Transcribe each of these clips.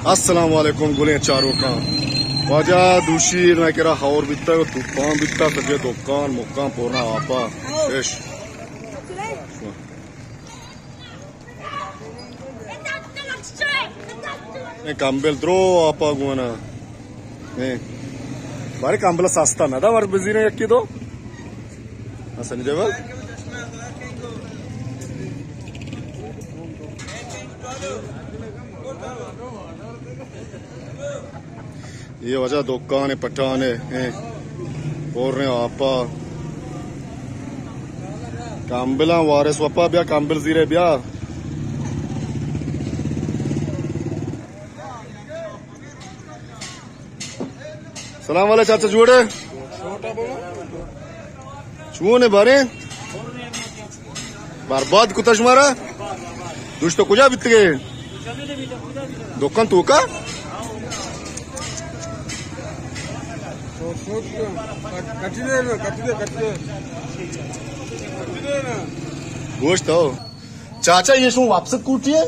السلام علیکم گلیں چاروکاں۔ واجہ دوشی نہ کرا ہور بیتا، توپان بیتا، سجے دکان مکان پورنا آپا۔ اش۔ اے کمبل درو آپا گونا۔ اے۔ بارے کمبل سستا نہ دا، ور بزیرے یکی دو۔ ہاں، سنی دیول۔ اے واجہ دکان پٹانے، اے، پوریں آپا۔ کمبلاں وارث وپا بیا، کمبل زیرے بیا۔ سلام علیکم چاچا، جوڑے؟ چون ئے باریں؟ برباد کتا شمارا؟ دوشی تو کجا بیتگے؟ دکان توکا؟ گوشت ہو۔ چاچا، اے شما واپس کوٹی ئے؟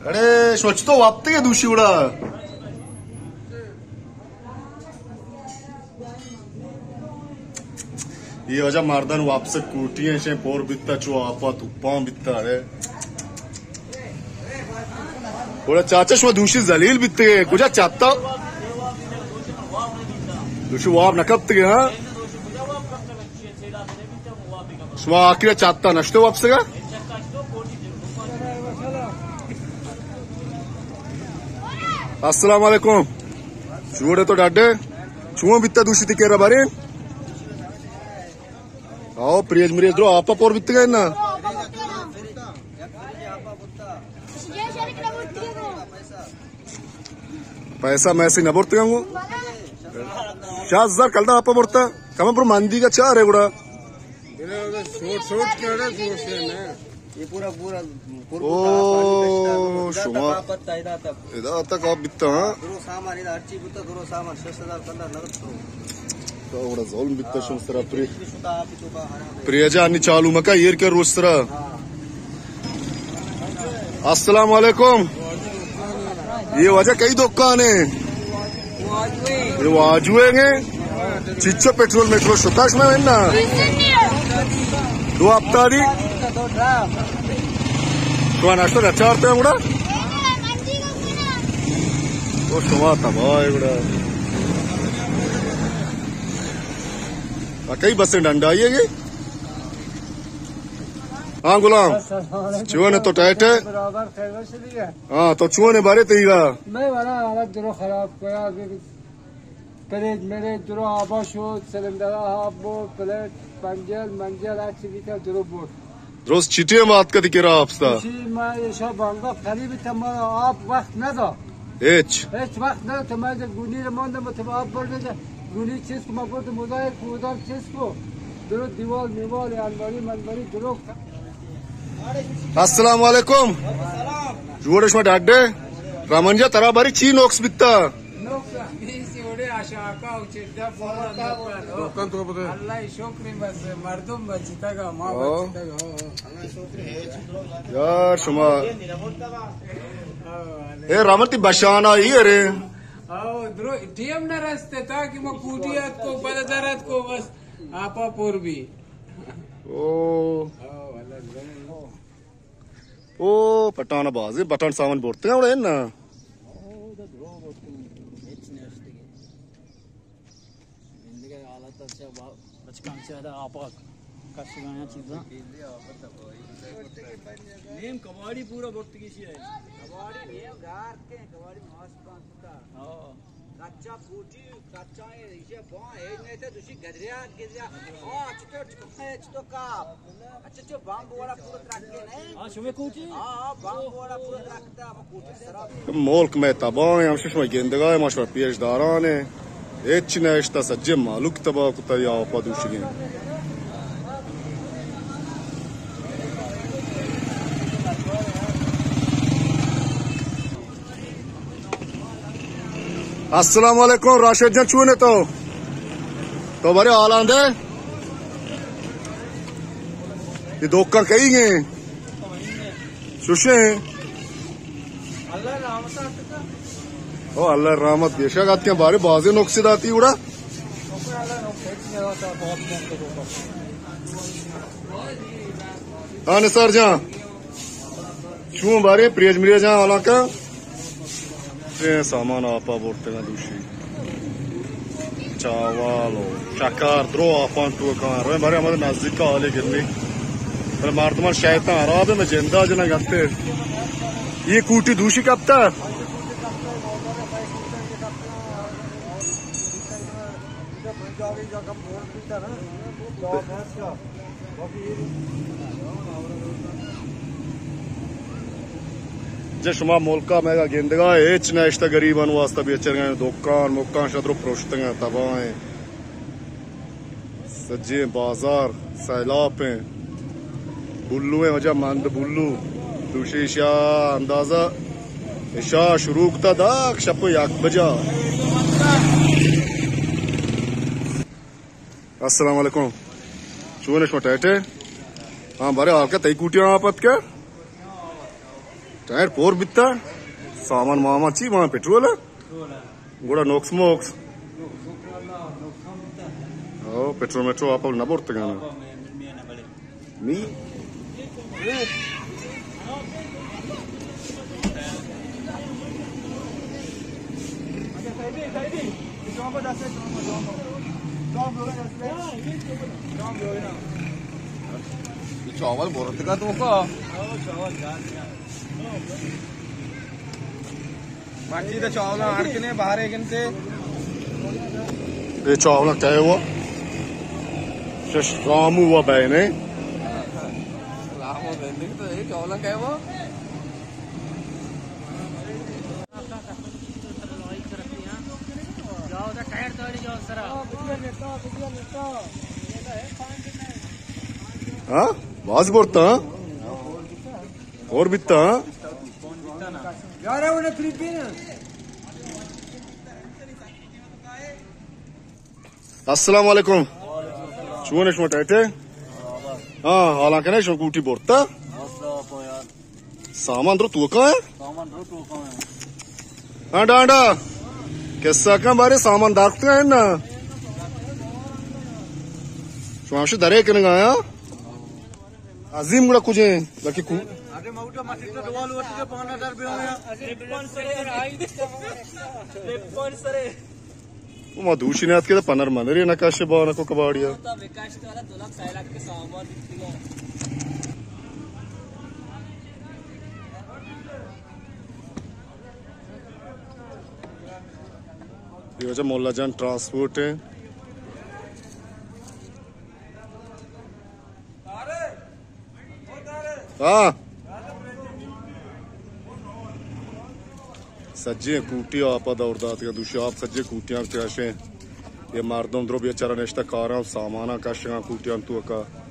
اڑے، شما چتو وپتگے دوشی وڑا؟ اے واجہ مردن واپس کوٹی ئے، شے پور بیتا، چو آپا توپان بیتا، اڑے۔ گڑا چاچا شما دوشی ذلیل بیتگے، کجا چاتا؟ دوشی واب نہ کپتگے، ہاں؟ شما آخر چاتا نشتے واپسگا؟ السلام علیکم۔ جوڑے تو ڈاڈے؟ چون بیتا دوشی تی کرا بارے؟ آؤ، پریج مریج درو، آپا پور بیتگا نا؟ پیسہ میسے نہ برتگا گو؟ شاہ ہزار کلدار آپا برتا۔ کم پر مندی کا چار ہے گڑا۔ چھوٹ چھوٹ کیا رہا، چھوٹ سے نا۔ یہ پورا، پورا، پورا او، پانی کشتا، شما۔ ادا تک آپ بیتا، ہاں؟ درو سامان، ادا ہر چیز بیتا، درو سامان، شش ہزار کلدار نقد تو۔ تو بڑا ظلم بیتا شما سرا پری۔ پریجا انی چالو مکا، ایر کے روز سرا۔ ہاں۔ السلام علیکم۔ یہ واجہ کئی دکان ہے؟ یہ واجو ہے گے؟ چچو پیٹرول میٹرول شتا شما ہے نا؟ دو ہفتہ دی؟ تو ناشتہ اچار تے گڑا؟ تو شما تباہ ہے گڑا۔ کئی بسیں ڈنڈائی ہے گے؟ ہاں غلام۔ السلام علیکم۔ چون ہے تو ٹائٹ ہے؟ برابر خیر وش دیگه۔ ہاں، تو چون ہے بارے تیگا؟ میں والا حالت درو خراب کیا، پلیٹ ملیٹ درو آبا شد، سلندر آب بود، پلیٹ پنجل منجل ہر چی بیتا درو بود۔ درست چیٹی ہم آتکا تی کرا آپستا؟ چی ما ایشا بانگا قریب تا ما آب وقت ندا۔ ہچ؟ ہچ وقت ندا، تو ما گونی رو ماندم، تو آب بر بده۔ گونی چیز کو ما برد مزاحم کودار چیز کو۔ درو دیوال میوال، انباری منباری درو۔ السلام علیکم۔ جوڑ شما ڈاڈے؟ رحمان جان، ترا باری چی نقص بیتا؟ نقص ہمیشی وڑے آشاکا و چڈا پورا دکان۔ دکان تو بده۔ اللہ شکر بس مردم بچتگا، ما ہاں۔ بچتگا۔ یار شما۔ اے رحمتی بشانا ہی ارے۔ او، درو، ٹیم نہ رستے تا کہ ما کوٹی ات کو، پد در ات کو، بس آپا پور بھی۔ او۔ او، اللہ درو۔ او، پٹان بازی، پٹان سامان برتے ہیں، اڑے نا۔ زندگی حالت اچھا با-، بچکان سے زیادہ آپا کشگایا چیزاں۔ نیم کباڑی پورا برتگی سی ہے۔ کباڑی نیم گار کے، کباڑی ماس کان پتا۔ ہاں۔ کچا کوٹی، کچا ہے، یہ بان ہے، نہیں تو دوشی گدریا، گدریا۔ ہاں، اچھا تو، اچھا تو کا۔ اچھا، چو بانک والا پورا ترکے نہیں؟ ہاں، شمے کوٹی؟ ہاں، ہاں، بانک والا پورا ترکتا، ہم کوٹی سرا۔ ملک میں تباہ ہیں، ہم شما گندگا ہے، ما شما پیش داران ہیں۔ ہچ نہ اشتا، سجے مالوک تباہ کتا یا آپا دوشگیں۔ السلام علیکم راشد جان، چون ئے تو؟ تو بارے حالاں دے؟ یہ دکان کئی گئے؟ شوشے؟ او اللہ رحمت بیشک آتکیں، بارے بازیں نقصے داتی گڑا۔ ہاں نثار جان، چون بارے پریج مریج جان حالاں کا؟ اے سامان آپا برتگاں دوشی۔ چاول و شکر درو آپاں تو کان۔ رویں بارے ہمارے نزدیک کا حالے گرمی۔ بلے مردمان شیطان حراب ہے، میں جندا جنا گتے۔ یہ کوٹی دوشی کپتا۔ جے شما ملکا مئیگا گندگا ہچ نہ اشتہ، غریبان واسطہ بیچرگاں، دکان مکان شدرو پروشتگاں، تباہیں۔ سجیں بازار سیلاپیں۔ بلویں وجہ مند بلو۔ دوشی شا اندازہ اشا شروع کتا داک شپ یک بجا۔ السلام علیکم۔ چون شما ٹائٹ ہے؟ ہاں، بارے حال کا تئی کوٹیاں آپت کا؟ ٹائٹ پور بیتا؟ سامان ماما چی؟ وہاں پٹرول ہے؟ گڑا نوکس موکس؟ او، پٹرول میٹرول آپ نہ برتگانا؟ نی۔ چاول برتگا تو کا؟ مرچی تو چاولاں اڑ کنے بارے گنتے۔ اے چاولاں کئے ہوا؟ شش رامو ہوا بہنے۔ رامو بہنے تو اے چاولاں کئے ہوا؟ ہاں؟ باز برتا، ہاں؟ اور بیتا، ہاں؟ السلام علیکم۔ چون شما ٹائٹ ہے؟ ہاں، حالاں کنے شما کوٹی برتا؟ سامان درو توکا ہے؟ ہاں، ڈانڈا۔ کسا کن بارے سامان داخت ہے نا؟ شما ہمشہ درے کنگا، ہاں؟ عظیم گڑا کجے؟ لکی کو؟ او ما دوشی نیاتکے، پنر منری نکاش بانکو کباڑیا۔ یہ وجہ مولا جان ٹرانسپورٹ ہے۔ ہاں۔ سجیں کوٹی آپا دور داتگاں، دوشی آپ سجیں کوٹیاں کشیں۔ یہ مردم درو بیچارہ نشتہ کاراں، ساماناں کشگاں کوٹیاں توکا۔